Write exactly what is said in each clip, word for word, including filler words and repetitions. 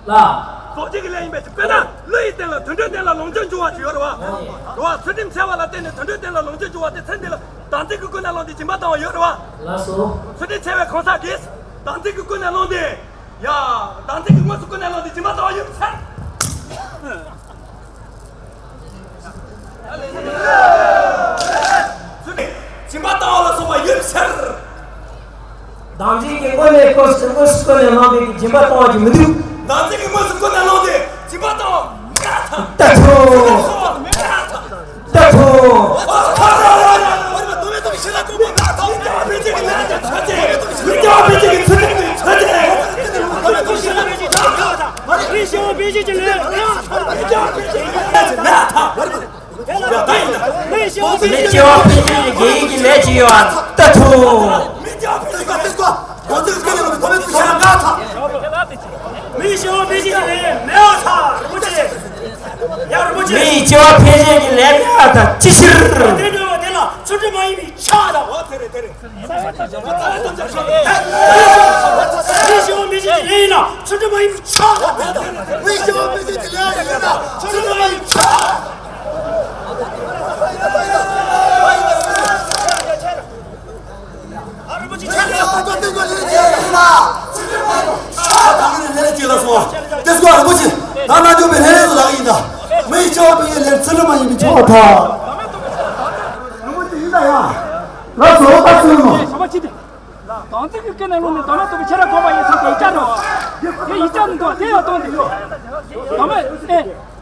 ལགས། རྫོགས་བྱེད་ཀྱི་ལས་ཡིན་པའི་ཕྱིར། དཔེར་ན་ཀླུ་ཡི་སྟེང་ལ་དུད་འགྲོའི་སྟེང་ལ་ལོངས་སྤྱོད་འབྱུང་བ་ཞིག་ཡོད་རེད་བ། རེད་བ། ཚུལ་ཁྲིམས་འཆལ་བ་ལ་བརྟེན་ནས་དུད་འགྲོའི་སྟེང་ལ་ལོངས་སྤྱོད་འབྱུང་བ་དེ་ཚེ་འདི་ལ་བདག་འཛིན་གྱི་ཀུན་ནས་བསླངས་ཏེ་སྦྱིན་པ་བཏང་བ་ཡོད་རེད་བ། ལགས་སོ། ཚུལ་ཁྲིམས་འཆལ་བའི་གང་ཟག་གིས་བདག་འཛིན་གྱི་ཀུན་ནས་བསླངས་ཏེ། ཡ། བདག་འཛིན་གྱི་དངོས་སུ་ཀུན་ནས་བསླངས་ཏེ་སྦྱིན་པ་བཏང་བ་ཡོད་ཚེ། སྦྱིན་པ་བཏང་བ་ལ་སོགས་པ་ཡོད་ཚེ། བདག་འཛིན་གྱི་དངོས་ནས་ཀུན་དངོས་སུ་ཀུན་ནས་བསླངས་པའི་སྦྱིན་པ་བཏང་བ་ཅིག་མི་འདུག་བདག་འཛིན་གྱི་དངོས་སུ་ཀུན་ནས་བསླངས་ཏེ་སྦྱིན་པ་བཏང་བ་མེད་ཐལ། ལྟ་ཐུབ། ལྟ་ཐུབ། མི་སྐྱོ་བ་འཕེལ་རྒྱས་ཀྱི་ཚུལ་ཁྲིམས་ཀྱི་ཚུལ་ཁྲིམས། མི་སྐྱོ་བ་འཕེལ་རྒྱས་ཀྱི་ཚུལ་ཁྲིམས་ཀྱི་ཚུལ་ཁྲིམས། མི་སྐྱོ་བ་འཕེལ་རྒྱས་ཀྱི་ལས་ཀྱི་ཡོད་ལྟ་ཐུབ། མི་སྐྱོ་བ་འཕེལ་རྒྱས་ཀྱི་ལས་ཀྱི་ཡོད་ལྟ་ཐུབ། མི་སྐྱོ་བ་འཕེལ་རྒྱས་ཀྱི་ལས་མེད་པར་ཐལ། རིན་པོ་ཆེ། ཡ་རིན་པོ་ཆེ། མི་སྐྱོ་བ་འཕེལ་རྒྱས་ཀྱི་ལས་མེད་པར་ཐལ། ཅི་ཕྱིར། དེ་འདྲ་བ་དེ་ལ་ཚུལ་ཁྲིམས་མ་ཡིན་པའི་ཆགས་དང་། འོ་དེ་རེད་དེ་རེད། མི་སྐྱོ་བ་འཕེལ་རྒྱས་ཀྱི་ལས་ཡིན་ན་ཚུལ་ཁྲིམས་མ་ཡིན་པའི་ཆགས་དང་། མི་སྐྱོ་བ་འཕེལ་རྒྱས་ཀྱི་ལས་ཡིན་ན་ཚུལ་ཁྲིམས་མ་ཡིན་པའི་ཆགས་དང་། བདག་འཛིན་གྱི་ཀུན་ནས་བསླངས་ནས་གདོད་མའི་སྟོབས་ཀྱིས་ཁྱེད་རང་གོམས་པ་ཡིན་ཟེར་དེ་ཡིག་ཆ་རེད་བ། དེ་ཡིག་ཆ་ནི་འདུག་དེ་ཡང་གཏོང་དེ་ཡོད། གདོད་མའི་ཨེ།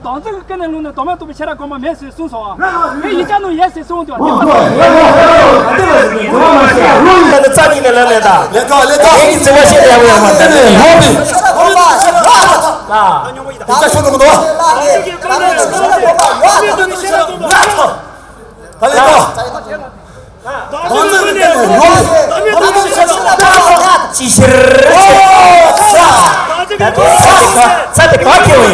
བདག་འཛིན་གྱི་ཀུན་ནས་བསླངས་ནས་གདོད་མའི་སྟོབས་ཀྱིས་ཁྱེད་རང་གོམས་པ་མེད་ཟེར་གསུངས་སོང་བ། དེ་ཡིག་ཆ་ནང་ཡོད་ཟེར་གསུངས་འདུག་དེ་ལྟ་བུ། རྩ་ཉིད་ནས་ལ་ལས་ད། ལས་ཀ་ལས་ཀ་ངེད་ཀྱི་འཛིན་པ་ཤེས་ཡག་པོ་ཡོད་མ་རེད། ལོག་པའི། ལ། ཡིག་ཆ་ཤོད་འགྲོ་གི་འདུག་ད་ལས་ཀ། ད་ལས་ཀ། ཅི་ཕྱིར། ད་དེ་ཚ་དེ་ག་ཚ་དེ་ག་ཁེལ་བས།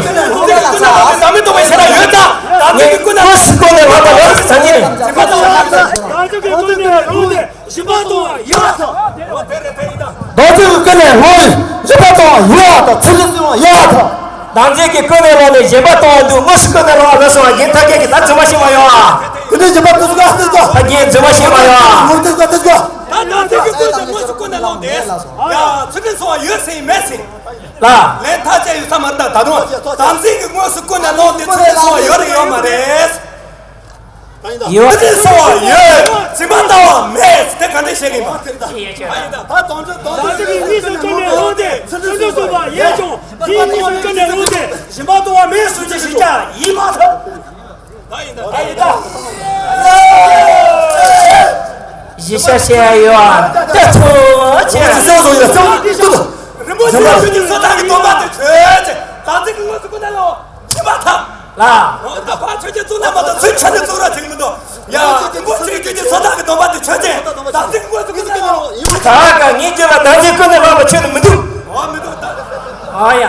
ངས་ཀུན་སུ་ཀུན་ནས་ལོག་དང་ལོག་ཟེར་ཟ་ཉེ་རེད། བདག་འཛིན་གྱི་ཀུན་ནས་བསླངས་ནས་སྦྱིན་པ་བཏང་བ་ཡོད་པར་ཐལ། བདག་འཛིན་གྱི་ཀུན་ནས་བསླངས་ནས་སྦྱིན་པ་བཏང་བ་ཡོད་པར་ཐལ། ཚུལ་ཁྲིམས་བསྲུང་བ་ཡོད་པར་ཐལ། བདག་འཛིན་གྱི་ཀུན་ནས་བསླངས་ནས་སྦྱིན་པ་བཏང་བ་འདུག་དངོས་སུ་ཀུན་ནས་བསླངས་པ་ལ་སོགས་པ་རྒན་ཐབས་མཁས་ཀྱིས་ད་རྫུན་མ་ཤེས་མ་ཡོང་ཨ། དེ་འདྲའི་རྗེས་དཔག་ཏུ་དགོས་ཏུ་དགོས། ད་རྒན་རྫུན་མ་ཤེས་མ་ཡོང་ཨ། ངོ་ཏུ་དགོས་ཏུ་དགོས། ད་ང་ཚོའི་གི་ཀུན་ཏུ་དངོས་སུ་ཀུན་ནས་བསླངས་ཏེ། ཡ་ཚུལ་ཁྲིམས་སྲུང་བ་ཡོད་ཟེར་མེད་ཟེར། ལ། ལན་ཐག་བཅད་ཡོད་ས་མ་རེད་ད་ད་དུང་། བདག་འཛིན་གྱི་དངོས་སུ་ཀུན་ནས་བསླངས་ཏེ་ཚུལ་ཁྲིམས་སྲུང་བ་ཡོད་རེད་ཡོད་མ་རེད། ཡོད། ཚུལ་ཁྲིམས་སྲུང་བ་ཡོད། སྦྱིན་པ་བཏང་བ་མེད་དེ་ག་འདྲ་བཤད་གི་ཡིན་པ། ད་དོན་ཚོད་དོན་ཚོད་ཀྱི་དངོས་སུ་ཀུན་ནས་བསླངས་ཏེ་ཚུལ་ཁྲིམས་སྲུང་བ་ཡོད་ཀྱང་དེའི་དངོས་སུ་ཀུན་ནས་བསླངས་ཏེ་སྦྱིན་པ་བཏང་བ་མེད་གསུངས་ཀྱི་ཞིག་ཀྱང་ཡིན་མ་ཐུབ། ད་ཡིན་ད་ད་ཡིན་ད། གཞི་ཤ་ཤེ་ཡ་ཡོད་ཨ་ད་ཚོ་ཆེ། རིན་པོ་ཆེ་ཆོས་ཀྱི་སོ་ཐར་གྱི་སྡོམ་པ་དེ་ཆོས་ཅན། བདག་འཛིན་གྱི་དངོས་སུ་ཀུན་ནས་བསླངས་ནས་སྦྱིན་པ་བཏང་། ལ། ད་ཕར་ཆོས་ཅན་གཙུག་ལག་མ་གཏོགས་ཚུར་ཆོས་ཅན་གཙུག་ར་བྱེད་ཀྱི་མི་འདུག་ཡ། རིན་པོ་ཆེ་ཆོས་ཀྱི་སོ་ཐར་གྱི་སྡོམ་པ་དེ་ཆོས་ཅན། བདག་འཛིན་གྱི་དངོས་སུ་ཀུན་ནས་བསླངས་ནས་སྦྱིན་པ་བཏང་། ད་ག་ངའི་རྒྱུད་ལ་བདག་འཛིན་ཀུན་ནས་བསླངས་པ་ཆོས་ནི་མི་འདུག་ཨ་མི་འདུག་ད། ཨ་ཡ།